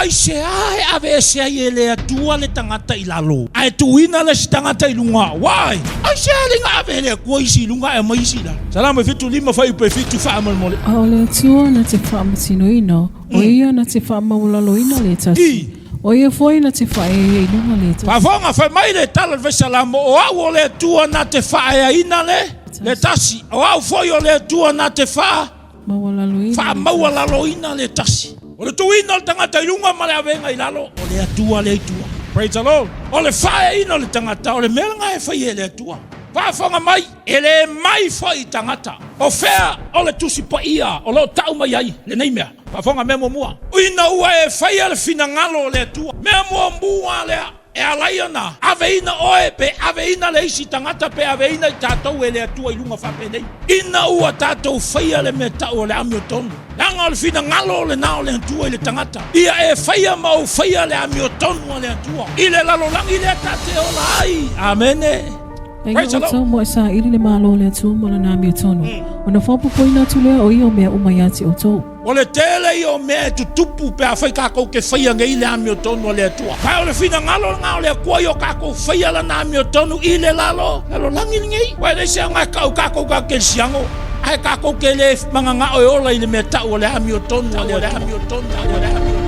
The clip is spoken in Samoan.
Aisea e aveese ai e le Atua le tagata i lalo, ae tuuina le isi tagata i luga? Why? Aisea e le ga ave e le Atua isi i luga ae aumai isi i lalo? Salamo 75 fuaiupu e 7 faamolemole. A o le Atua na te faamasinoina, o ia na te faamaualaloina le tasi, o ia foi na te faaeaea i luga le tasi. Faafofoga, fai mai le tala o le Faisalamo, O au o le Atua na te faaeaina le tasi, o au foi o le Atua na te faa. Faamaualaloina le tasi. O le tuuina o le tagata i luga ma le avega i lalo, o le Atua lea i tua. Praise the Lord. O le faaeaina o le tagata, o le mea lena e fai e le Atua. Faafofoga mai, e le mai foi i tagata. O fea o le Tusi Paia o lo o tau mai ai lenei mea? Faafofoga, mea muamua, ina ua e faia le finagalo o le Atua. Mea muamua lea. E ala ai ona aveina oe pe aveina le isi tagata pe aveina i tatou e le Atua i luga faapenei, ina ua tatou faia le mea tau o le amiotonu. Leaga o le finagalo lena o le Atua i le tagata, ia e faia ma ou faia le amiotonu a le Atua i le lalolagi lea ta te ola ai. Amene. E ia outou mo e saili le Malo o le Atua ma lana amiotonu, ona faaopoopoina atu lea o ia o mea uma ia te outou. O le tele ia o mea e tutupu pe afai tatou te faia nei le amiotonu a le Atua. Ma o le finagalo lena o le Atua ia o tatou faia lana amiotonu i le lalo, lalolagi lenei. Ua e leai se aoga e tau tatou ta kerisiano, ae tatou te le mananao e ola i le mea tau o le amiotonu a le Atua.